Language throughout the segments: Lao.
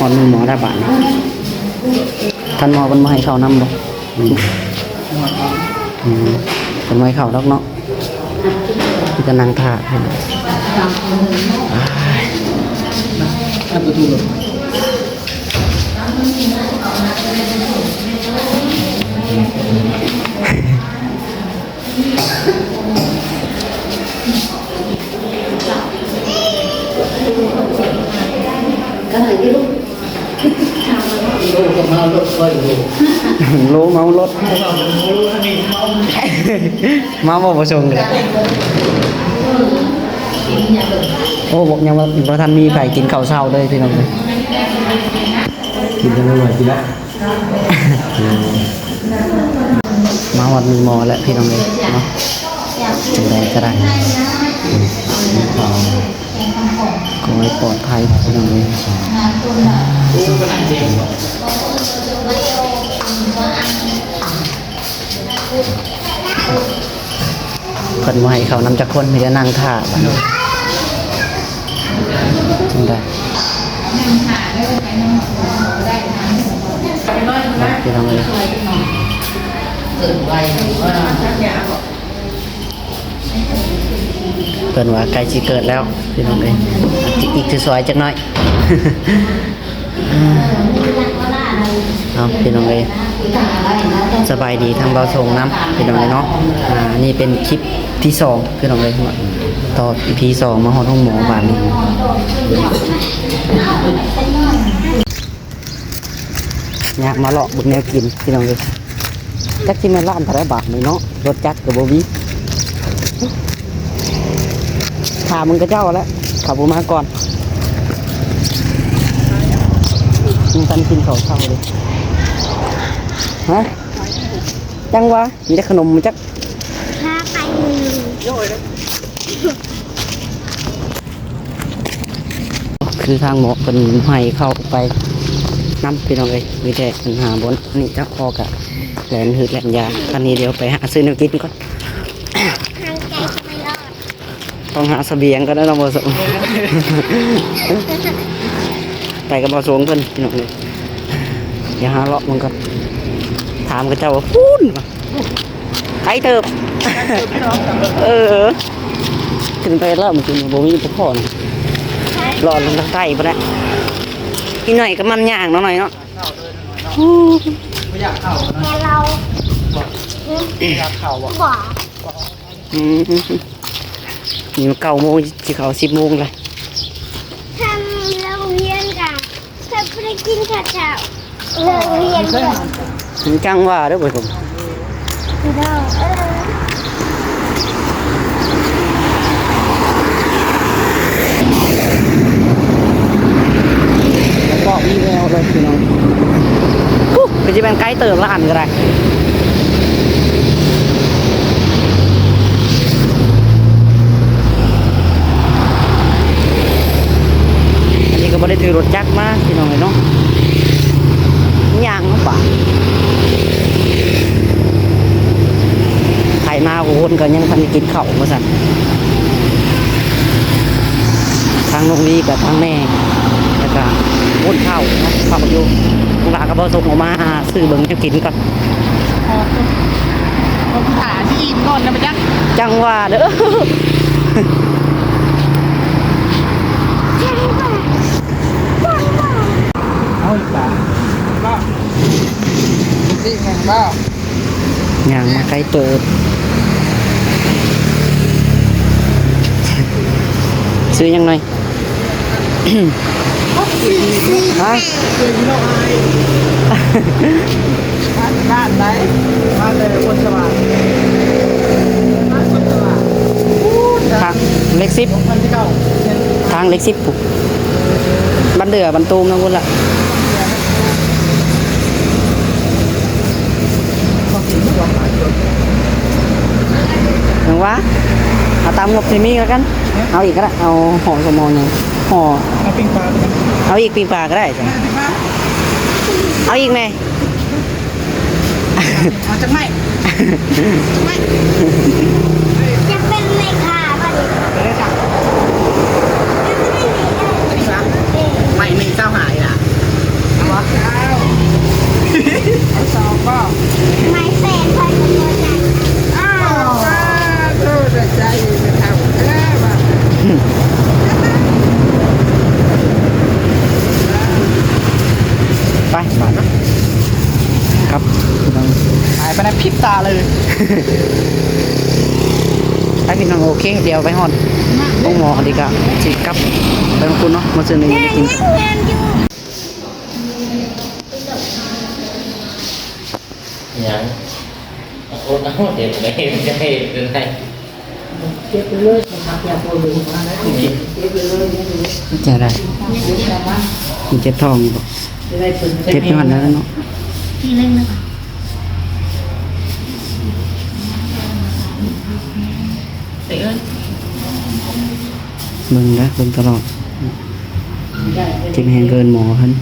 ຮອດມືໝໍແລ້ວບາດນີ້ ທ່ານໝໍເພິ່ນບໍ່ໃຫ້ເຂົ້ານຳບໍ່? ອືມ ອືມ ເພິ່ນບໍ່ໃຫ້ເຂົ້າດອກເນາະ ມີແຕ່ນັ່ງຖ້າ. ໂລເມົາລົດ ເມົາບໍ່ປະສົງເລີຍ. ໂອ້ ບໍ່ ຍັງບໍ່ ບໍ່ທັນມີໃຜກິນເຂົ້າເຊົ້າເລີຍພີ່ນ້ອງເອີຍ. ກິນຈັກໜ້ອຍກິນແລ້ວ. ມາຮອດມືໝໍແລ້ວພີ່ນ້ອງເອີຍເນາະ ຈັ່ງໃດກໍໄດ້ ຂໍໃຫ້ປອດໄພພີ່ນ້ອງເອີຍ. ເພິ່ນບໍ່ໃຫ້ເຂົ້ານຳຈັກຄົນ ມີແຕ່ນັ່ງຖ້າບາດນີ້ ຈັ່ງໃດ ພີ່ນ້ອງເອີຍ. ເພິ່ນວ່າໃກ້ຊິເກີດແລ້ວພີ່ນ້ອງເອີຍ ອີກ ອີກຊື່ຊອຍຈັກໜ້ອຍ. ເອົາ ພີ່ນ້ອງເອີຍ ສະບາຍດີທາງບ່າວສົງນຳພີ່ນ້ອງເອີຍເນາະ. ອ່າ ນີ້ເປັນຄລິບທີສອງພີ່ນ້ອງເອີຍ ຕໍ່ອີພີສອງ ມາຮອດໂຮງໝໍບາດນີ້. ຍາກມາເລາະເບິ່ງແນວກິນພີ່ນ້ອງເອີຍ ຈັກຊິແມ່ນຮ້ານເທົ່າໃດບາດນີ້ເນາະ ລົດຈັກກໍບໍ່ມີ. ຖາມເບິ່ງເຂົາເຈົ້າແຫຼະ ເຂົາບໍ່ມາກ່ອນ ຍັງທັນກິນເຂົ້າເຊົ້າເລີຍ. ຮະ ຈັ່ງວ່າ ມີແຕ່ຂະໜົມຈັກ ພາໄປ ຄືທາງໝໍເພິ່ນໃຫ້ເຂົ້າໄປນຳພີ່ນ້ອງເອີຍ ມີແຕ່ອັນຫາບ່ອນນີ້ຈັກພໍກະແລ່ນຮືດແລ່ນຢາ. ອັນນີ້ດຽວໄປຫາຊື້ແນວກິນກ່ອນ ຫາຍໃຈກໍບໍ່ລອດ ຕ້ອງຫາສະບຽງກ່ອນເນາະ ບໍ່ ໄປກັບບ່າວສົງເພິ່ນພີ່ນ້ອງເອີຍ. ດຽວຫາເລາະມັນກ່ອນ ຖາມເຂົາເຈົ້າວ່າພຸ້ນ ໄກເຕີບ ເອີ ຂຶ້ນໄປແລ້ວ ມື້ກີ້ນີ້ບໍ່ມີຕະຂໍນ ເລາະລົງທາງໃຕ້ພຸ້ນແຫຼະ. ອີກໜ້ອຍກໍມັນຍ່າງເນາະ ໜ້ອຍເນາະ. ບໍ່ຢາກເຂົ້ານະ ແມ່ນລາວ ບໍ່ຢາກເຂົ້າບໍ່? ບໍ່ ອືມ ນີ້ມັນເກົ້າໂມງ ຊິເຂົ້າສິບໂມງລະ ທາງໂຮງຮຽນກະ ເພິ່ນບໍ່ໄດ້ກິນເຂົ້າເຊົ້າ ເລີກຮຽນກ່ອນ ຈັ່ງວ່າເດີ ເອີ ບອກມີແວວເລີຍພີ່ນ້ອງ. ໂອ້ ຄືຊິແມ່ນໄກເຕີບ ຮ້ານກໍໄດ້. ອັນນີ້ກໍບໍ່ໄດ້ຖືລົດຈັກມາພີ່ນ້ອງເອີຍເນາະ ຍ່າງມາບາດ ໃຜມາຄົນກໍຍັງທັນໄດ້ກິນເຂົ້າວ່າຊັ້ນ. ທາງນ້ອງລີກັບທາງແມ່ ແລ້ວກະຄົນເຖົ້າເນາະ ເຂົາຢູ່ ນ້ອງຫຼ້າກັບບ່າວສົງອອກມາຫາຊື້ເບິ່ງແນວກິນກ່ອນ. ຖ້າຊິອີ່ມກ່ອນນະ ໄປຈັກ ຈັ່ງວ່າເດີ. ເອົາອີກລະ ກໍຊິແມ່ນບໍ່? ຍ່າງມາໄກເຕີບ. ຊື້ຫຍັງໜ້ອຍ? ຮະ? ບ້ານໃດ? ບ້ານໃດ? ໂພນສະຫວ່າງ ບ້ານໂພນສະຫວ່າງ ທາງເລກສິບ ທາງເລກສິບພຸ້ນ ບ້ານເດືອ ບ້ານຕູມນຳພຸ້ນລະ. ຍັງວ່າ ເອົາຕາມງົບທີ່ມີແລ້ວກັນ. ເອົາອີກກໍໄດ້ ເອົາຫໍ່ສະໝໍຫຍັງ ຫໍ່ ເອົາປີ້ງປາ ເອົາອີກ ປີ້ງປາກໍໄດ້. ເອົາອີກແມ່ ເອົາຈັກໄມ້ ຈັກໄມ້ ຈະເປັນແມ່ຄ້າບໍ່ນີ້? ໄມ້ໜຶ່ງຊາວຫ້າ ອີ່ຫຼ້າ. ຕາເລີຍ ໄປພີ່ນ້ອງ. ໂອເຄ ດຽວໄປຮອດໂຮງໝໍດີກະ ຊິກັບໄປນຳຄຸນເນາະ ມາຊື້ແນວຢູ່ແນວກິນ. ຫຍັງ? ໂອດເອົາ ເຮັດໄດ້ ເຮັດໄດ້ ເກັບໄປເລີຍ ເກັບໄປເລີຍ. ເຈັບໄດ້ ມັນເຈັບທ້ອງຢູ່ບໍ່? ເຈັບຢູ່ຫັ້ນແຫຼະເນາະ. ເບິ່ງເດີ ເບິ່ງຕະຫຼອດ ເຈັບແຮງກະເອີ້ນໝໍເພິ່ນ.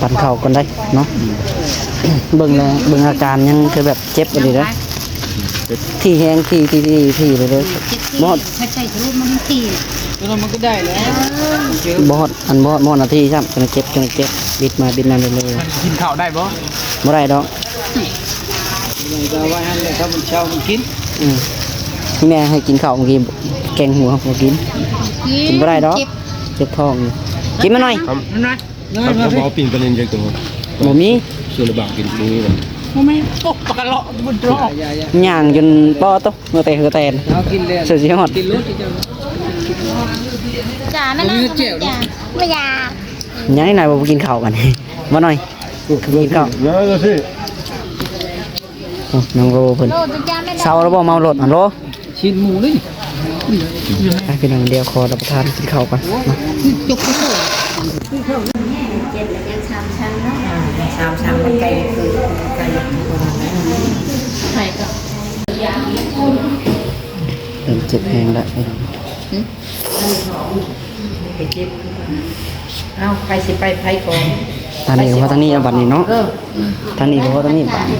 ປັນເຂົ້າກ່ອນໄດ໋ເນາະ. ເບິ່ງແລ້ວ ເບິ່ງອາການຍັງຄືແບບເຈັບອີ່ຫຼີເດີ ຖີ່ແຮງ ຖີ່ ຖີ່ ຖີ່ເລີຍເດີ. ບໍ່ຮອດ ຖ້າໃຊ້ທະລຸມັນຖີ່ ໂຕນັ້ນມັນກະໄດ້ແລ້ວ ບໍ່ຮອດ ອັນ ບໍ່ຮອດ ບໍ່ຮອດນາທີຊ້ຳ ຈົນເຈັບ ຈົນເຈັບ ບິດມາບິດມາເລີຍ. ມັນກິນເຂົ້າໄດ້ບໍ່? ບໍ່ໄດ້ດອກ ມັນກະເອົາໄວ້ຫັ້ນແຫຼະ ຖ້າມັນເຊົາມັນກິນ. ອືມ ແມ່ໃຫ້ກິນເຂົ້າມື້ກີ້ ແກງຫົວບໍ່ກິນ ກິນບໍ່ໄດ້ດອກ ເຈັບ ເຈັບທ້ອງຢູ່. ກິນມາໜ້ອຍ ທຳ ທຳ ທຳ ເອົາປີ້ງປານິນຈັກໂຕ ບໍ່ມີ. ສ່ວນລະບາງກິນບໍ່ມີບໍ່? ບໍ່ມີ. ໂອ້ ປາກະເລາະ ບໍ່ເລາະ ຍ່າງຈົນປໍໂຕ ເຫື່ອແຕກເຫື່ອແຕນ ເອົາກິນແລ້ວ ເສື້ອຊິຮອດ ກິນໂລດ. ຈ້າ ແມ່ນາງ ບໍ່ຢາກ ຍັງນີ້ນາຍບໍ່ກິນເຂົ້າບັດນີ້ ບໍ່ໜ້ອຍ ກິນເຂົ້າ. ໂອ້ ນ້ອງໂລເພິ່ນ ໂລດ ຈ້າ ແມ່ນາງ ເຊົາແລ້ວບໍ່ ເມົາລົດຫັ້ນໂລ? ຊີ້ນໝູເລີຍ. ໄປພີ່ນ້ອງ ດຽວຂໍຮັບປະທານກິນເຂົ້າກ່ອນເນາະ. ເຈັບແລ້ວຍັງຊາມຊັ້ນເນາະ ຊາມຊັ້ນ ມັນໄກເກີນ ໄກເກີນ ໄປກໍ ເລີ່ມເຈັບແຮງແລ້ວ. ໄປເຈັບຄືກັນ. ເອົ້າ ໃຜຊິໄປໃຜກ່ອນ? ທາງນີ້ກໍພໍທາງນີ້ລະບັດນີ້ເນາະ. ເອີ ທາງນີ້ກໍພໍທາງນີ້ບາດນີ້.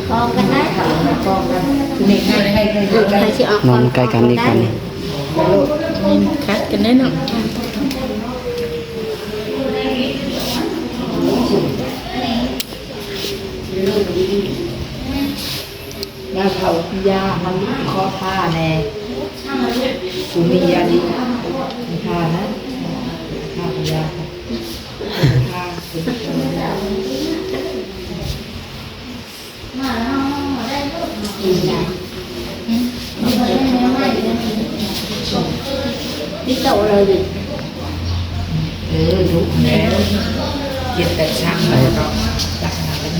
ນອນໃກ້ກັນອີກບາດນີ້. ຄັດກັນໄດ້ເນາະ. ຍາເຖົ້າ ຢາມັນຂໍທາແດ່ ກູມີຢາດີ ທານະ ທາຢາ ທາ ນີ້ເຈົ້າເລີຍນີ້. ເອີ ດຸແລ້ວ ເຈັບແຕ່ຊ່າງແລ້ວກໍຈັກມາເປັນ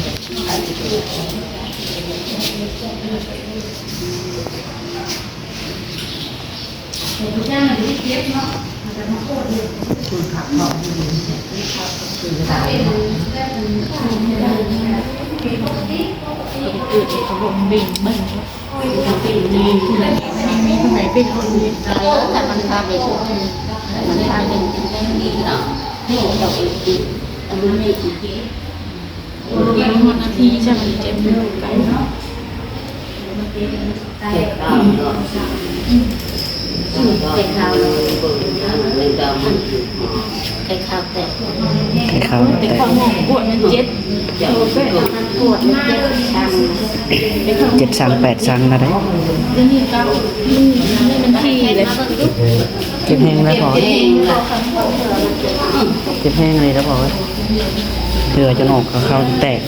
ໄກ່ຂາວແຕກ ໄກ່ຂາວແຕກ ໄກ່ຂາວແຕກ ປວດມັນເຈັບ ເຈັບສັງ ແປດສັງນະໄດ໋. ດຽວນີ້ກໍມັນ ມັນ ມັນທີ່ເລີຍ ເຈັບແຮງແລ້ວພໍ່ ເຈັບແຮງເລີຍແລ້ວພໍ່ເອີຍ ເຫຼືອຈົນອອກ ຂາວແຕກ.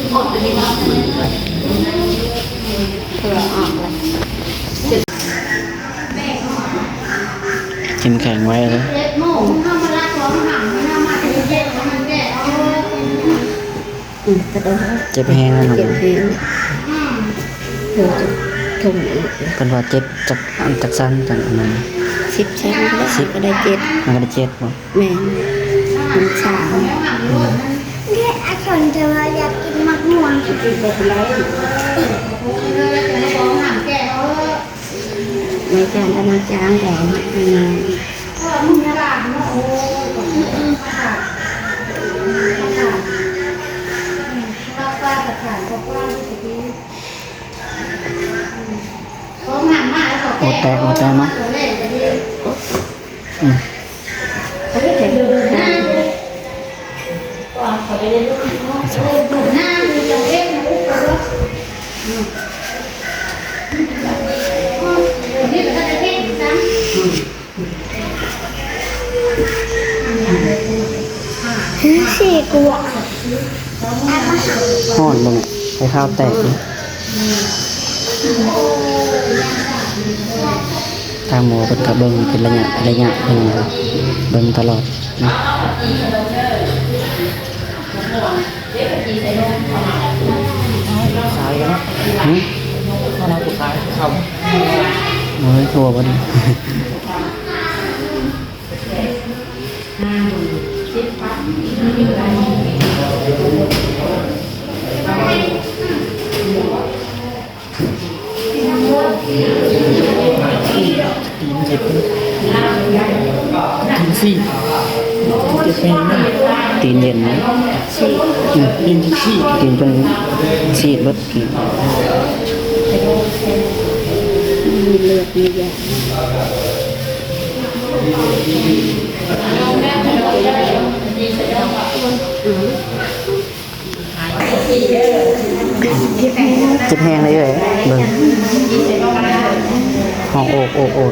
ເຂັ້ມແຂງໄວ້ເລີຍ. ອືມ ກະໂດດ ເຈັບແຮງເນາະ ເຈັບແຮງ ເພິ່ນວ່າເຈັບຈັກອັນ ຈັກຊັ້ນ ຈັກອັນນັ້ນ ສິບຊັ້ນ ສິບ ກໍໄດ້ເຈັດ ມັນກໍໄດ້ເຈັດບໍ່? ແມ່ນ ມັນຊາ. ອືມ ແລະ ອາຈານຈະວ່າຢາກກິນໝາກມ່ວງ ໃນການອະນາຈານແດງ ອືມ ໂອແຕກ ໂອແຕກເນາະ. ອືມ ສີ່ກວ່າ ຮ້ອນ ເບິ່ງໄຟຟ້າວແຕກຢູ່. ທາງໝໍເພິ່ນກໍເບິ່ງເປັນໄລຍະໄລຍະ ເພິ່ນເບິ່ງຕະຫຼອດເນາະ. ຂາຍເນາະ. ຫືມ? ເອົານະ ຂາຍເຂົ້າ. ໂອ້ຍ ໂທບໍ່ໄດ້. ຕີນເຈັບ ຕີນຊີດ ເຈັບແຮງນະ. ຕີນເຢັນນະ. ຊີດ ອືມ ຕີນຊີດ ຕີນເພິ່ນຊີດເບິດກີ້. ມີເລືອດມີຢາ. ເຈັບແຮງເລີຍເອື້ອຍ ເບິ່ງ ຮ້ອງໂອກໂອກໂອກ.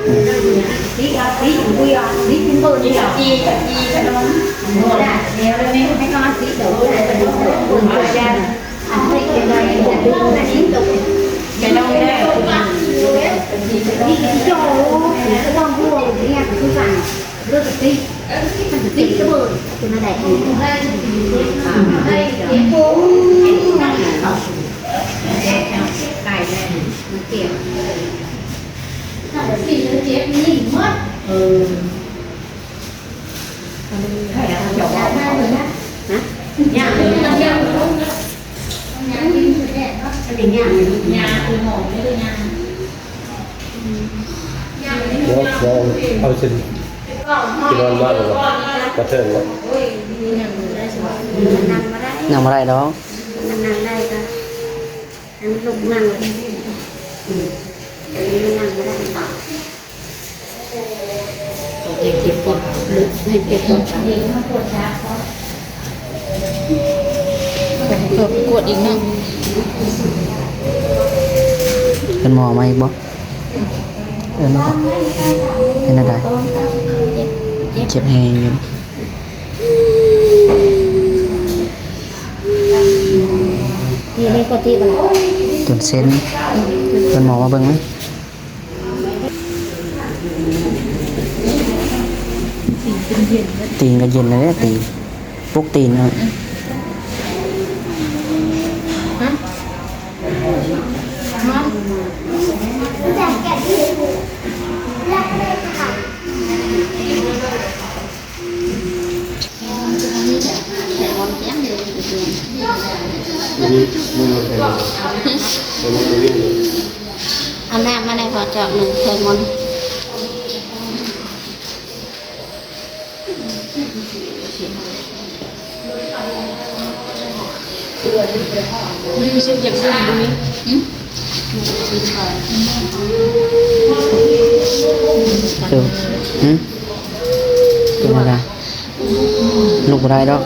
ເນາະ ເອົາຊິ ຊິນອນມາແລ້ວບໍ່? ມາເຖິງແລ້ວ. ນັ່ງບໍ່ໄດ້ດອກ. ນັ່ງໄດ້ກໍໃຫ້ມັນລຸກນັ່ງເລີຍ. ອືມ ນັ່ງບໍ່ໄດ້. ກວດອີກເນາະ. ເພິ່ນໝໍມາອີກບໍ່? ເອີ້ນມາບໍ່? ເປັນແນວໃດ? ເຈັບແຮງຢູ່. ນີ້ເດ້ ປົກກະຕິບໍ່ລະ? ຕົນເຊັນ. ເອີ້ນໝໍມາເບິ່ງໄໝ? ຕີນກໍເຢັນແລ້ວເດ້ ຕີນ ປຸກຕີນເນາະ. ເອົານ້ຳມາໃຫ້ພໍ່ຈອກໜຶ່ງ ເຄີຍມົນ. ເປັນຫຍັງ? ລຸກບໍ່ໄດ້ດອກ.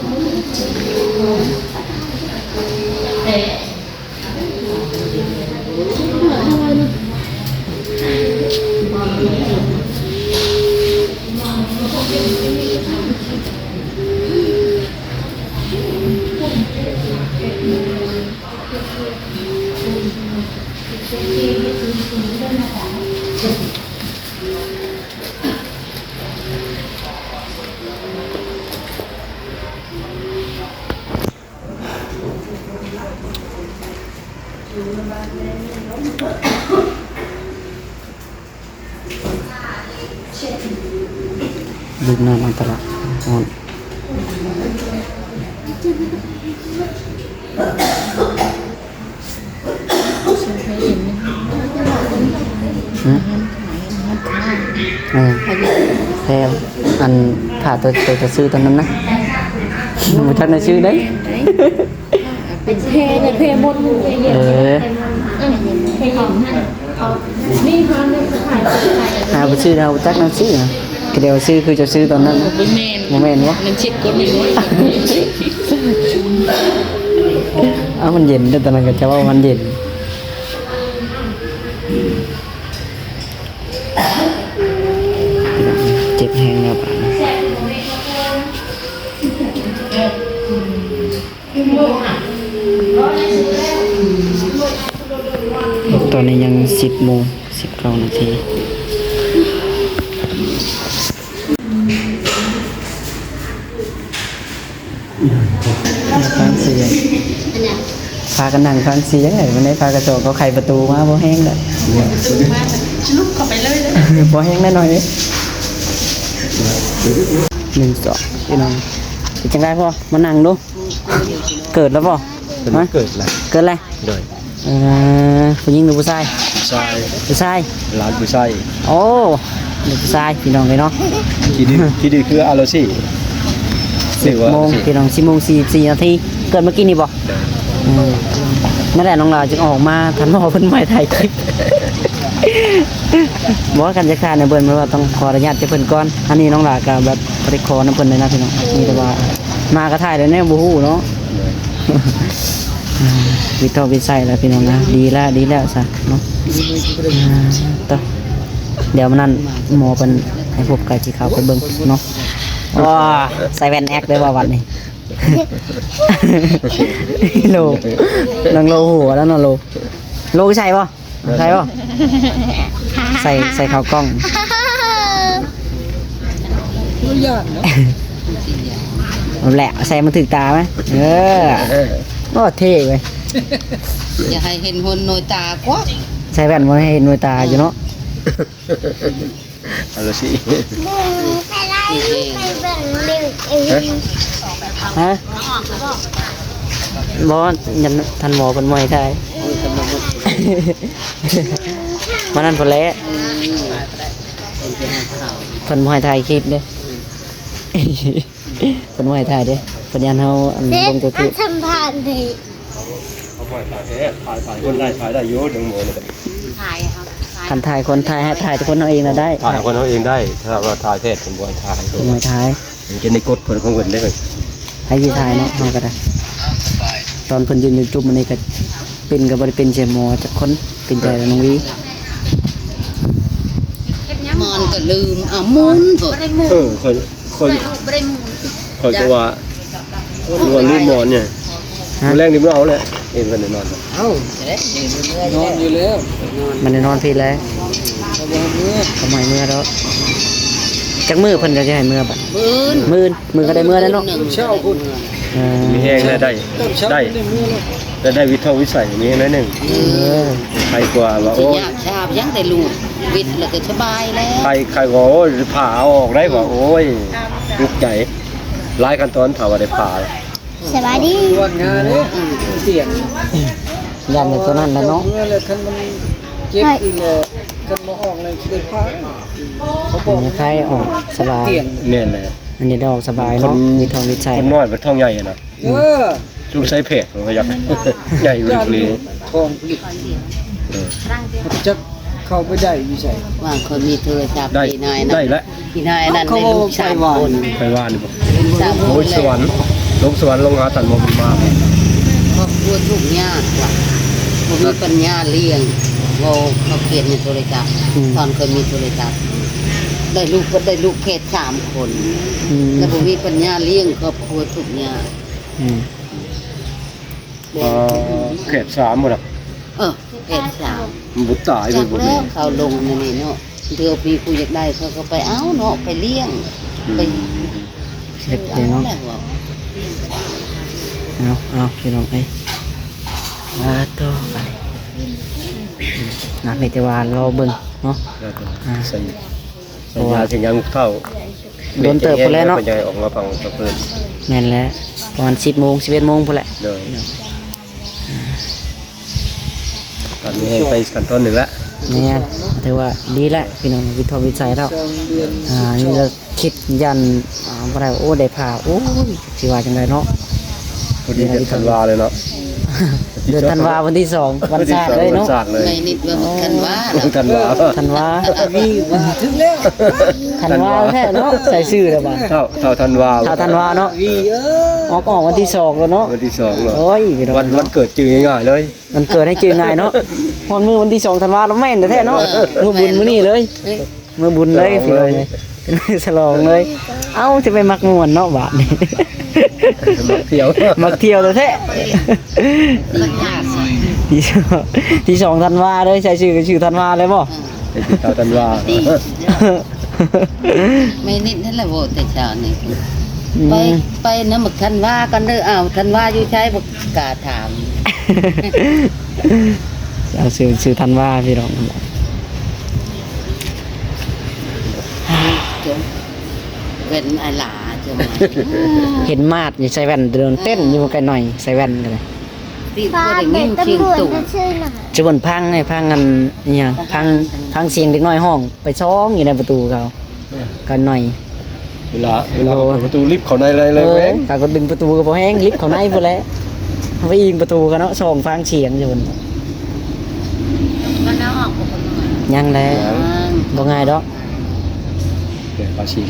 ດື່ມນ້ຳອັນຕະລາຍ ຮ້ອນ. ຫືມ? ເອີ ແພ ອັນຜ້າໂຕ ໂຕຈະຊື້ຕອນນັ້ນນະ ບໍ່ທັນໄດ້ຊື້ເດ້. ເປັນແພນະ ແພມົນ. ເອີ ເອີ ແພຍິງຫັ້ນ ນີ້ເຮົາໄດ້ຂາຍ ຫາໄປຊື້ ເຮົາຈັກນຳຊື້ນະ. ແຕ່ວ່າຊື່ຄືເຈົ້າຊື່ຕອນນັ້ນ ບໍ່ແມ່ນ ບໍ່ແມ່ນບໍ່? ມັນເຊັດກົດແມ່ນບໍ່? ເອົ້າ ມັນເຢັນເດ້ ຕອນນັ້ນກໍຈະເວົ້າມັນເຢັນ. ເຈັບແຮງແລ້ວບາດນີ້. ຕອນນີ້ຍັງສິບໂມງສິບເກົ້ານາທີ. ຟັງສຽງ ພາກັນນັ່ງຟັງສຽງ ເອີ ມັນໄດ້ພາກະຈອກເຂົາໄຂປະຕູມາ ບໍ່ແຮງດອກ ປະຕູມາ ສະຫຼຸບເຂົ້າໄປເລີຍເດີ ບໍ່ແຮງແນ່ໜ້ອຍເດ້. ໜຶ່ງ ສອງ ພີ່ນ້ອງ ເປັນຈັ່ງໃດພໍ່? ມານັ່ງດູ. ເກີດແລ້ວບໍ່? ຮະ? ເກີດແລ້ວ ເກີດແລ້ວ. ໂດຍ. ເອີ ຜູ້ຍິງຫຼືຜູ້ຊາຍ? ຜູ້ຊາຍ ຜູ້ຊາຍ ຫຼານຜູ້ຊາຍ. ໂອ້ ລູກຜູ້ຊາຍ ພີ່ນ້ອງເອີຍເນາະ. ທີ່ດື້ ທີ່ດື້ຄືອາໂລຊີ. ສິບໂມງ ພີ່ນ້ອງ ສິບໂມງສີ່ສິບສີ່ນາທີ. ເກີດມື້ກີ້ນີ້ບໍ່? ໂດຍ. ອືມ ນັ້ນແຫຼະ ນ້ອງຫຼ້າຈຶ່ງອອກມາ ທ່ານໝໍເພິ່ນບໍ່ໃຫ້ຖ່າຍຄລິບ. ບໍ່ ຄັນຈະຖ່າຍນຳເພິ່ນ ເພິ່ນວ່າຕ້ອງຂໍອະນຸຍາດຈາກເພິ່ນກ່ອນ. ອັນນີ້ນ້ອງຫຼ້າກໍແບບບໍ່ໄດ້ຂໍນຳເພິ່ນເລີຍນະ ພີ່ນ້ອງ. ມີແຕ່ວ່າມາກໍຖ່າຍແລ້ວແນວບໍ່ຮູ້ເນາະ. ໂດຍ. ອາ ວິດທອກວິດໄສແລ້ວພີ່ນ້ອງນະ ດີແລ້ວ ດີແລ້ວຊະເນາະ. ອາ ຕໍ່ ດຽວມື້ນັ້ນໝໍເພິ່ນໃຫ້ພົບ ກະຊິເຂົ້າໄປເບິ່ງເນາະ. ວ້າ ໃສ່ແວ່ນແອັກເດີວ່າບັດນີ້. ໂລ ນາງໂລຫົວແລ້ວເນາະ ໂລ ໂລໃສ່ບໍ່? ໃສ່ບໍ່? ໃສ່ ໃສ່ເຂົ້າກ້ອງ ບໍ່ຢ້ານເນາະ. ເອົາແຫຼະ ໃສ່ມັນຖືກຕາໄໝ? ເອີ ໂອ້ ເທ່ເວີຍ. ຢ່າໃຫ້ເຫັນຫົວໜ່ວຍຕາກວ່າ ໃສ່ແວ່ນບໍ່ໃຫ້ເຫັນໜ່ວຍຕາຢູ່ເນາະ. ເອົາລະຊິ ຮະ? ບໍ່ ຍັນ ທ່ານໝໍເພິ່ນບໍ່ໃຫ້ຖ່າຍ. ມານັ້ນພຸ້ນແຫຼະ ເພິ່ນບໍ່ໃຫ້ຖ່າຍຄລິບເດ້. ເພິ່ນບໍ່ໃຫ້ຖ່າຍເດ້ ເພິ່ນຢ້ານເຮົາ ອັນ ລົງໂຕຈິດ ສຳພາດເດ້. ເອົາໄວ້ຖ່າຍແທ້ ຖ່າຍ ຖ່າຍຄົນໄດ້ ຖ່າຍໄດ້ຢູ່ ເລື່ອງໝໍນີ້. ຖ່າຍເຮົາ ຄັນຖ່າຍຄົນ ຖ່າຍໃຫ້ ຖ່າຍແຕ່ຄົນເຮົາເອງນະໄດ້ ຖ່າຍຄົນເຮົາເອງໄດ້ ຖ້າວ່າຖ່າຍແທ້ເພິ່ນບໍ່ໃຫ້ຖ່າຍ ເພິ່ນບໍ່ໃຫ້ຖ່າຍ. ມັນຈະໄດ້ກົດເພິ່ນຂອງເພິ່ນເດ້. ໃຜຊິຖ່າຍເນາະ ເຮົາກໍໄດ້. ຕອນເພິ່ນຢືນຢູ່ຈຸມອັນນີ້ກໍ ເປັນກໍບໍ່ໄດ້ເປັນໃສ່ໝໍຈັກຄົນ ເປັນແຕ່ນ້ອງວີ. ໝອນກໍລືມ ເອົາໝູນ ເອີ ຂ້ອຍ ຂ້ອຍ ຂ້ອຍກໍວ່າ ຫຼືວ່າລືມໝອນນີ້. ຮະ? ມື້ແລງນີ້ບໍ່ເອົາແລ້ວ ເຫັນເພິ່ນໄດ້ນອນ. ເອົ້າ ນອນຢູ່ແລ້ວ ມັນໄດ້ນອນພີ້ແລ້ວ ເຂົາບໍ່ໃຫ້ເມືອ ເຂົາບໍ່ໃຫ້ເມືອດອກ. ຈັກມື້ເພິ່ນກໍຈະໃຫ້ເມືອບັດ? ມື້ອື່ນ ມື້ອື່ນ ມື້ອື່ນກໍໄດ້ເມືອແລ້ວເນາະ. ເຊົ້າພຸ້ນ ເອີ ມີແຮງໄດ້ ໄດ້ ໄດ້ວິດທອກວິໄສ ມີແຮງໜ້ອຍໜຶ່ງ. ເອີ ໃຄກວ່າວ່າ ໂອ້ຍ ຍາກຊາບຍັງໄດ້ລູກ ວິດແລ້ວກໍສະບາຍແລ້ວ. ໃຄ ໃຄວ່າ ໂອ້ຍ ຜ່າເອົາອອກໄດ້ວ່າ ໂອ້ຍ ທຸກໃຈ ຫຼາຍຂັ້ນຕອນ ຖ້າວ່າໄດ້ຜ່າ. ສະບາຍດີ ປວດງາເດ້ ອືມ ສຽງ ຢ້ານແຕ່ຕົວນັ້ນແຫຼະເນາະ. ເມື່ອແລ້ວ ຄັນມັນເຈັບອີກແລ້ວ ຄັນບໍ່ອອກແລ້ວຊິໄດ້ຜ່າ. ເຂົາບອກ ໃຄອອກສະບາຍ. ແມ່ນແຫຼະ ອັນນີ້ໄດ້ອອກສະບາຍເນາະ ມີທ້ອງມີໄສ້ ຄົນນ້ອຍບັດທ້ອງໃຫຍ່ນະ. ເອີ ສົງໄສແພດ ເຂົາຢາກໃຫຍ່ເລີຍ ທ້ອງ ເອີ ຈັກເຂົ້າໄປໄດ້ຢູ່ໃສ. ວ່າເຂົາມີໂທລະສັບ ໄດ້ ອີນາຍນັ້ນ ໄດ້ລະ ອີນາຍນັ້ນ ເຂົາ ໄດ້ລູກສາມຄົນ ໄປວ່ານີ້ບໍ່? ສາມຄົນ ໂອ້ຍ ແລ້ວ ສະຫວັນ ລົງສະຫວັນ ລົງຫາທ່ານບໍ່ມີມາ. ຄອບຄົວທຸກຍາກວ່າ ບໍ່ມີປັນຍາລ້ຽງ ເວົ້າເຂົາຂຽນໃນໂທລະສັບ ອືມ ຕອນເຄີຍມີໂທລະສັບ ໄດ້ລູກກໍໄດ້ລູກແພດສາມຄົນ ອືມ ແລ້ວບໍ່ມີປັນຍາລ້ຽງຄອບຄົວທຸກຍາກ. ອືມ ເອີ ແພດສາມບໍ່ລະ? ເອີ ແພດສາມ ມັນບໍ່ຕາຍເລີຍບໍ່ແມ່ນ. ເຂົາລົງມື້ນີ້ເນາະ ເທື່ອມີຜູ້ຢາກໄດ້ເຂົາກໍໄປເອົາເນາະ ໄປລ້ຽງ ອືມ ໄປເຮັດເດ້ເນາະ. ເອົາ ເອົາ ພີ່ນ້ອງເອີຍ ມາຕໍ່ໄປນະ ມີແຕ່ວ່າລໍເບິ່ງເນາະ. ອາ ສັນຍາ ສັນຍາ ເພາະວ່າ ເຖິງຍັງເຖົ້າ ໂດນເຕີບພຸ້ນແຫຼະເນາະ ເພິ່ນຈະໃຫ້ອອກມາຟັງກັບເພິ່ນ. ແມ່ນແຫຼະ ປະມານສິບໂມງ ສິບເອັດໂມງພຸ້ນແຫຼະ. ໂດຍ ຕອນນີ້ໃຫ້ໄປຂັ້ນຕອນໜຶ່ງລະ. ແມ່ນ ຖືວ່າດີແຫຼະ ພີ່ນ້ອງ ວິດທອກວິໄສແລ້ວ. ອາ ນີ້ລະຄິດຢ້ານ ອາ ບໍ່ໄດ້ ໂອ້ ໄດ້ຜ່າ ໂອ້ຍ ຊິວ່າຈັ່ງໃດເນາະ. ພໍດີເດືອນທັນວາເລີຍເນາະ. ເດືອນທັນວາ ວັນທີສອງ ວັນຊາດເລີຍເນາະ ວັນຊາດເລີຍ ໃນນິດວ່າມັກທັນວາ ວັນທັນວາ ທັນວາ ວີວ່າເຖິງແລ້ວ ທັນວາແທ້ເນາະ ໃສ່ຊື່ແລ້ວບາດ ເຖົ້າ ເຖົ້າທັນວາ ເຖົ້າທັນວາເນາະ ວີເອີຍ ອອກ ອອກວັນທີສອງແລ້ວເນາະ ວັນທີສອງເນາະ ໂອ້ຍ ພີ່ນ້ອງ ວັນ ເນາະ ວັນເກີດຈື່ງ່າຍໆເລີຍ ວັນເກີດໃຫ້ຈື່ງ່າຍເນາະ ຮອດມື້ວັນທີສອງທັນວາລະແມ່ນແທ້ໆເນາະ ເອີ ມື້ບຸນມື້ນີ້ເລີຍ ເອີ ມື້ບຸນເລີຍ ສະຫຼອງເລີຍ ພີ່ນ້ອງເອີຍ ສະຫຼອງເລີຍ ເອົ້າ ຈະໄປມັກມ່ວນເນາະບາດນີ້ ມັກທ່ຽວ ມັກທ່ຽວແທ້ໆ ທີສອງ ທີສອງທັນວາເລີຍ ໃສ່ຊື່ກໍຊື່ທັນວາເລີຍບໍ່? ເອີ ໃສ່ຊື່ທັນວາ ແມ່ນິດຫັ້ນລະເວົ້າແຕ່ເຊົ້ານີ້ ອືມ ໄປ ໄປນຳບັກທັນວາກັນເດີ ອ້າວ ທັນວາຢູ່ໃສ ບໍ່ກ້າຖາມ ເອົາຊື່ ຊື່ທັນວາ ພີ່ນ້ອງ ເຫັນອາຫຼາ ເຫັນມາດຢູ່ໃສ່ແວ່ນ ເດີນເຕັ້ນຢູ່ໃກ້ໜ້ອຍ ໃສ່ແວ່ນກໍໄດ້ ຕິບໍ່ໄດ້ຍິນສຽງຕູ້ ຈະເບິ່ງພັງໃຫ້ ພັງອັນ ອີຫຍັງ ພັງ ພັງສຽງເດັກນ້ອຍຮ້ອງໄປຊອງຢູ່ໃນປະຕູເຂົາ ກັນໜ້ອຍ ເວລາ ເວລາເຮົາເປີດປະຕູລິບເຂົ້າໃນໄດ້ເລີຍ ເອີ ແຮງ ຖ້າກໍດຶງປະຕູກໍບໍ່ແຮງ ລິບເຂົ້າໃນພຸ້ນແຫຼະ ໄປອີງປະຕູກັນເນາະ ຊ່ອງຟັງສຽງຢູ່ພຸ້ນ ມັນເອົາອອກບໍ່ຄົນໜ້ອຍ ຍັງແຫຼະ ຍັງ ບໍ່ງ່າຍດອກ ເປັນພາສີ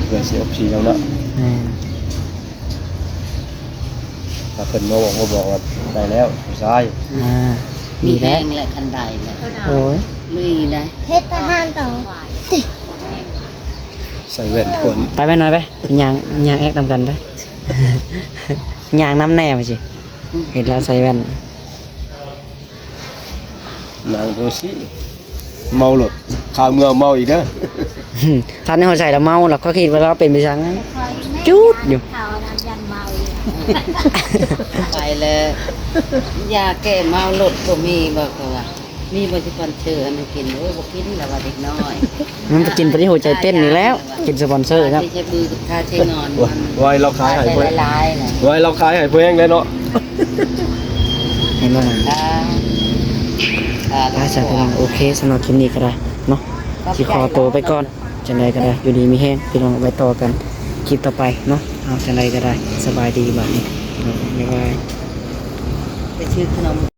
ເພື່ອຊິອົບຊີເນາະ ແມ່ນ ຖ້າເພິ່ນມາບອກ ມາບອກວ່າໄດ້ແລ້ວຜູ້ຊາຍ ອ່າ ມີແຮງແຫຼະ ຄັນໄດ້ແຫຼະ ໂອ້ຍ ລຸຍໄດ້ ເຮັດອາຫານຕໍ່ ໃສ່ແວ່ນກ່ອນ ໄປແມ່ນ້ອຍໄປ ຍ່າງ ຍ່າງແອກນຳກັນໄປ ຍ່າງນຳແດ່ວ່າຊິ ເຫັນລາວໃສ່ແວ່ນ ນາງໂດຊິ ເມົາລົດ ຄາເມືອເມົາອີກເດີ ທ່ານໃຫ້ເຮົາໃສ່ລະເມົາລະ ຂ້ອຍຄິດວ່າລາວເປັນໄປສັງ ຈູດຢູ່ ເຂົານັ້ນຍັງເມົາຢູ່ ໄປແລ້ວ ຢາແກ້ເມົາລົດບໍ່ມີບໍ່ ເຂົາວ່າ ມີບໍ່ສະປອນເຊີອັນນັ້ນກິນ ໂອ້ຍ ບໍ່ກິນລະວ່າເດັກນ້ອຍ ມັນໄປກິນປານນີ້ຫົວໃຈເຕັ້ນນີ້ແລ້ວ ກິນສະປອນເຊີນະ ໃຊ້ມືກັບທ່າໃຊ້ງອນ ໄວ້ລາວຂາຍໃຫ້ເພິ່ນ ຫຼາຍໆນະ ໄວ້ລາວຂາຍໃຫ້ເພິ່ນແລ້ວເນາະ ເຫັນບໍ່ນະ ອ່າ ອ່າ ໄປຊະພີ່ນ້ອງ ໂອເຄ ສຳລັບຄລິບນີ້ກໍໄດ້ເນາະ ຊິຂໍໂຕໄປກ່ອນ ຈັ່ງໃດກໍໄດ້ ຢູ່ດີມີແຮງ ພີ່ນ້ອງ ໄວ້ຕໍ່ກັນຄລິບຕໍ່ໄປເນາະ ເອົາ ຈັ່ງໃດກໍໄດ້ ສະບາຍດີບາດນີ້ ບາຍບາຍ ໄປຊື້ຂະໜົມ